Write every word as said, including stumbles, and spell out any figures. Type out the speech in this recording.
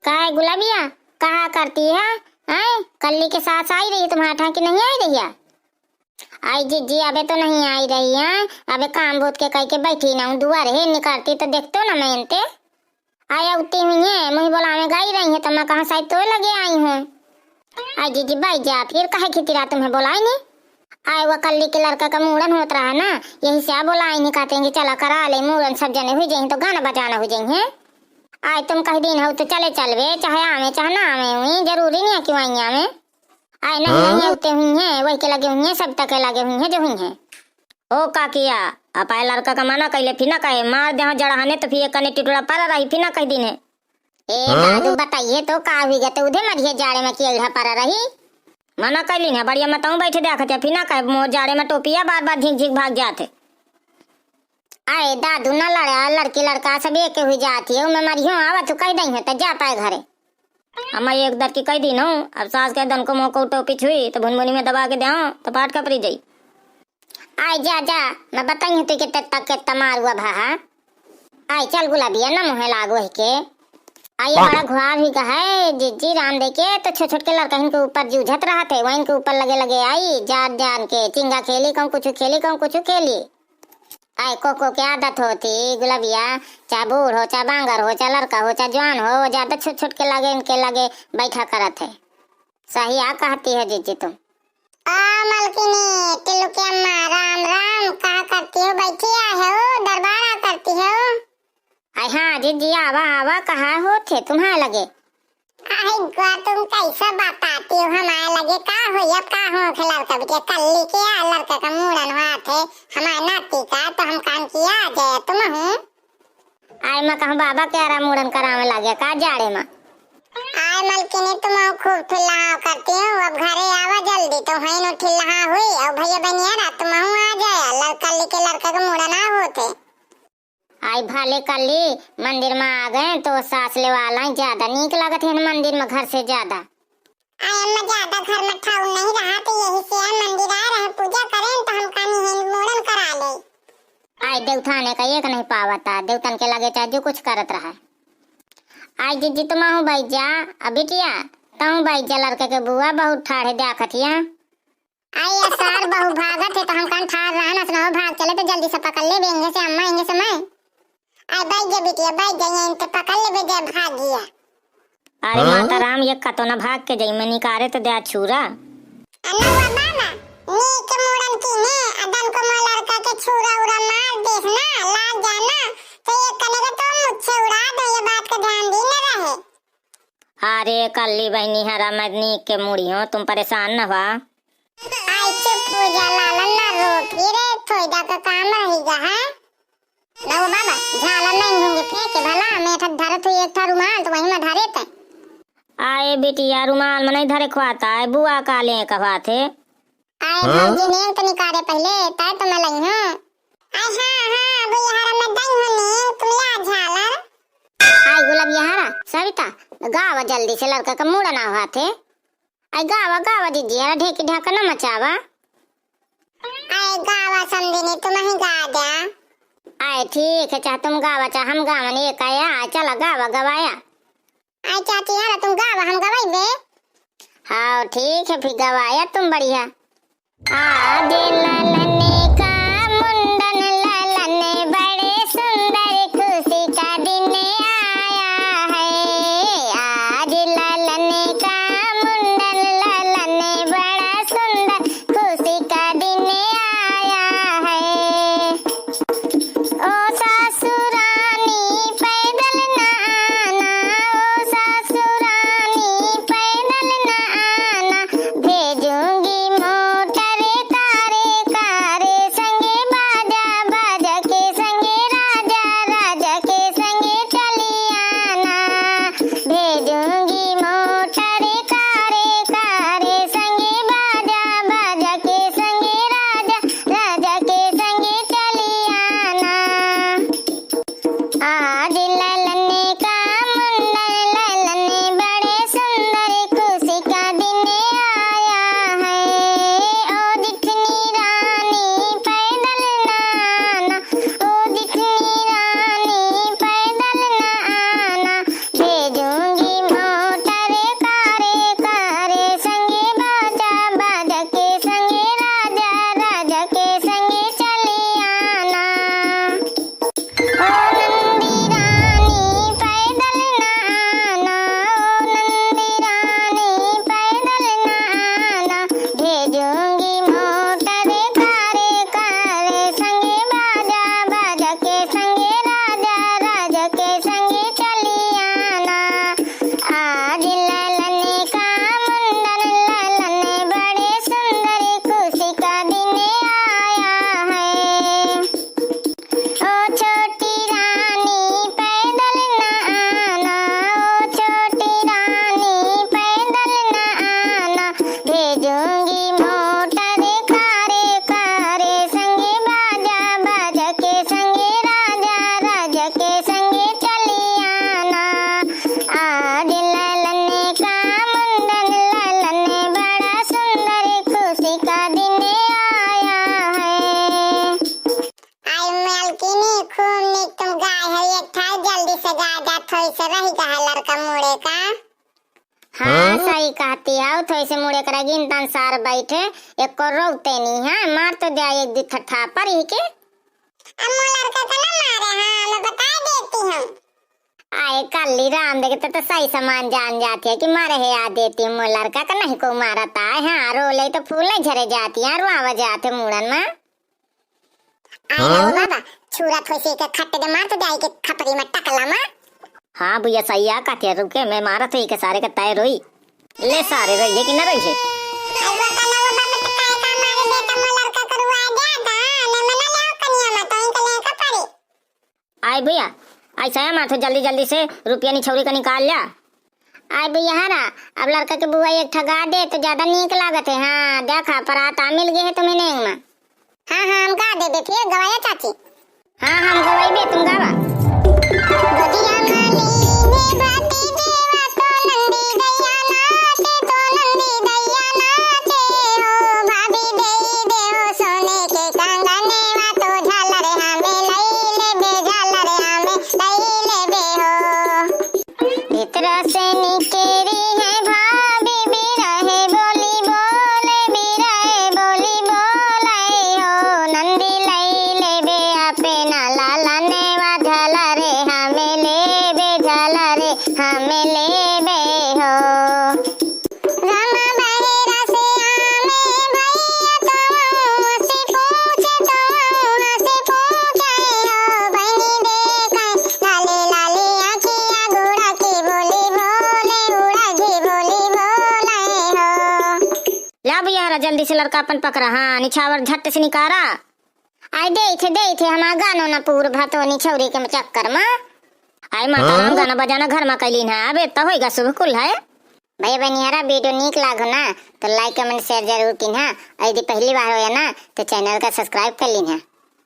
काहे गुलाबिया, कहा करती है? हैं? कल्ली के सास आई रही तुम्हारे ठा कि नहीं आई रही है? आई जिज्जी, अबे तो नहीं आई रही है, अबे काम भूत के कह के बैठी ना हूँ दुआर है, निकारती तो देखतो ना मैं इनते। आय अउती हुइहैं, मुँह बोलावे गई रही है, तो मैं कहा शायद तोय लगे आई हूँ। आई जिज्जी, बैठ जा, फिर काहे खितिरा तुम्हें बोलाई नहीं? आय वो कल्ली के लड़का का मूड़न होत रहा ना, यही से आ बोलाई नहीं, कहते हैं कि चला करा ले मूड़न, सब जने हुई जइहीं तो गाना बजाना हुई जइहीं। आय तुम कह दीन हो तो चले चलबे, चाहे आवे चाहे ना आवे हुई, जरूरी नहीं है कि वहीं आवे। आय नहीं, हाँ? नहीं अउते हुइहैं, वही के लगे हुइहैं, सब तक के लगे हुइहैं जो हुइहैं। ओ काकिया, अपाय लड़का का मना कइले, फिर ना कहे, मार देहौं जड़हने तो फिर एक कने टिटुरा पर रही, फिर ना कह दीन है। ए हाँ? दादू, बताइए तो का हुई गते उधे मरिए जाड़े में कि अइहा पर रही? मना कइलीन है, बढ़िया में तहूँ बैठे देखत है, फिर ना कहे, मोर जाड़े में टोपिया बार बार झिक झिक भाग जात है। आए दादू, ना लड़ा, लड़की लड़का सब एक हुई जात है, उमे मरियो आवा तू कह दई है तो जा पाए घरे। अम्मा एक दर की कह दीन हूँ, अब सास के दन को मोको टोपी छुई तो भुनभुनी में दबा के देहौं तो पाट कपरी जाई। आय जा जा, मैं बताई हूँ तू के तक के तमार हुआ भाहा। आय चल गुलाबिया ना मुँहे लाग वही के। आय बड़ा घुआर हुई का है, जिज्जी राम दे के तो छोट छोट के लड़कहिन के ऊपर जूझत रहत है, वहीं के ऊपर लगे लगे आई, जान जान के चिंगा खेली, कहूँ कुछ खेली, कहूँ कुछ खेली। आय को को के आदत होती गुलाबिया, चाहे बूढ़ हो, चाहे बांगर हो, चाहे लड़का हो, चाहे जवान हो, ज्यादा छोट छोट के लगे इनके लगे बैठा करत है। सही आ कहती है जिज्जी तुम। आ मलकिनी, टिल्लू की अम्मा, राम राम, का करती हो? बैठी आए हो, दरबारा करती हो? आय हाँ जिज्जी, आवा आवा, कहा होत है तुम्हारे लगे? आय गुआ, तुम कैसे बताती हो हमारे लगे, का हो, अब का हो के लड़का बिटिया कल्ली के आ लड़का का मूड़न हुआ थे हमारे नाती का, तो हम काम किया आ जाए तुम हूँ। आय मैं कहूँ बाबा के आरा मूड़न करावे लागे का जाड़े में? आय मलकिनी, तुम खूब ठिल्लहा करती हो, अब घरे आवा जल्दी, तो वहीं नो ठिल्लहा हुई, और भैया बहनिया रात तुम आ जाए, लड़का लेके लड़का के मूड़न आ होते। आय भले कल्ली मंदिर में आ गए तो सास ले वाला ज्यादा नीक लागत है मंदिर में घर से ज्यादा। आय अम्मा, ज्यादा घर में ठाऊ नहीं रहा, तो यही से हम मंदिर आए रहे पूजा करें, तो हम कहनी है मूड़न करा ले। आय देवथाने का एक नहीं पावता, देवतन के लगे चाहे जो कुछ करत रहा। आय जिज्जी तुम आहू बैठ जा, अब बिटिया तहूँ बैठ जा, लड़के के बुआ बहुत ठाढ़े देखत हिया। आय ये सार बहू भागत है, तो हम कहन ठाढ़ रहन, असनहो भाग चले, तो जल्दी से पकड़ ले, बेंगे से अम्मा, एंगे से मैं। आय बैठ जा बिटिया, बैठ जा, यहीं तो पकड़ ले, बेजा भाग गया। अरे हाँ? माता राम, ये कतो ना भाग के जाई, मैं निकारे तो दे छुरा। अनु बाबा, नीक मूड़न की ने, अदन को माँ लड़का के छुरा उरा मार देस ना, लाग जा ना, तो ये कने के तो मुच्छे उड़ा दे, ये बात का ध्यान दी न रहे। अरे कल्ली बहनी हरा मदनी के मुड़ियो, तुम परेशान न हुआ। आई चुप हो जा लालन, ना रो फिर, थोड़ा का काम रही गा है। लो बाबा, झालर नहीं होंगे फेंके भला, मैं ठक धरत हुई एक ठा रुमाल तो वहीं में धरे ते। आए बिटिया, रुमाल में नहीं धरे खुआता है, बुआ का ले कहवा थे। आए हाँ? भौजी, नेंग तो निकारे पहले, तय तो मैं लई हूँ। आए हाँ, हाँ, अबे यहारा मैं दई हूँ नेंग, तुम ले आ झालर। आए गुलाब यहारा, सविता, गावा जल्दी से, लड़का का मूड़ा ना हुआ थे। आए गावा, गावा जिज्जी, हरा ढेकी ढाका न मचावा। आए गावा समधिनी, तुम ही गा द्या। आए ठीक है, चाहे तुम गावा, चाहे हम गावन, एक आया, आए चला गावा, गवाया। आए चाची, हरा तुम गावा, हम गवाइबे। हाँ ठीक है, फिर गवाया तुम बढ़िया। आज ललन का मुंडन, ललन बड़े सुंदर, खुशी का दिन आया है। आज ललन का मुंडन, ललन बड़ा सुंदर, खुशी का दिन आया है। ओ सासुरानी पैदल ना आना, ओ सासुरानी पैदल ना आना, भेजूंगी मोटर कारे कारे। का मुड़े का? हाँ, हाँ? सही कहती है, थोड़ी से मुड़े करा गिन तन सार बैठे, एक को रोकते नहीं है, मार तो दिया एक दू ठा थापड़ ही के। अब वो लड़का का ना मारे, हाँ, मैं बता देती हूँ। आए काली राम, देखे तो, तो सही समान जान जाती है कि मारे है, आ देती हूँ, वो लड़का का नहीं को मारता है, हाँ, रो ले तो फूल नहीं झरे जाती है, रोवा जाते मुड़न में। आए ना हो हाँ? बाबा, छुरा थोसी के खट के मार तो जाए के खपरी में टकला मार। हाँ भैया, सही आ कहते हैं, रुके, मैं मारत हूँ के सारे के तय रोई। ले सारे रहिए कि न रहिए। अरे वो कला वो बाबा तो काय का मारे बेटा, मो लड़का करुआ गया था, ने मना ले कनिया में तो इनके लेके पड़ी। आए भैया, ऐसा है माथो जल्दी जल्दी से रुपया निछौरी का निकाल ल्या। आए भैया हरा, अब लड़का के बुआ एक ठगा दे तो ज्यादा नीक लागत है। हाँ, देखा परात आ मिल गए है तुम्हें नेंग में। हाँ, हाँ, हम गा देबे, फिर गवाया चाची। हाँ, हम गवाइबे, तुम गावा। गोदिया में लीने बाटी देवा तो नंदी दैया नाचे, तो नंदी दैया नाचे हो। भाभी दे दे हो सोने के कंगनेवा, तो झालर हमें लई लेबे, झालर हमें लई लेबे हो। भीतर से निकेरी है भाभी बिरहे बोली बोले, बिरहे बोली बोले हो। नंदी लई लेबे अपना लाला नेवा, झालरे हमें लेबे, झालरे हमें लेबे हो। रामा बहिरा से आमे भैया तो हंसी पूछे, तो हंसी पूछे हो। बहिनी देखे लाली लाली आँखिया गुड़ा की बोली बोले, उड़ा की बोली बोले हो। ला भैया हरा, जल्दी से लड़का अपन पकड़ा, हाँ, निछावर झट से निकारा। आई देइथे, देइथे, हमार गानो ना पूर भा तो निछौरी के चक्कर में। आई माता राम, हाँ? गाना बजाना घर में कैलीन है, अब एतना होइगा शुभ कुल है। भैया बहिनी हरा, video नीक लागो ना तो like, comment, share जरूर कीन्हा। और यदि पहली बार होया ना तो channel का subscribe कर लीन्हा।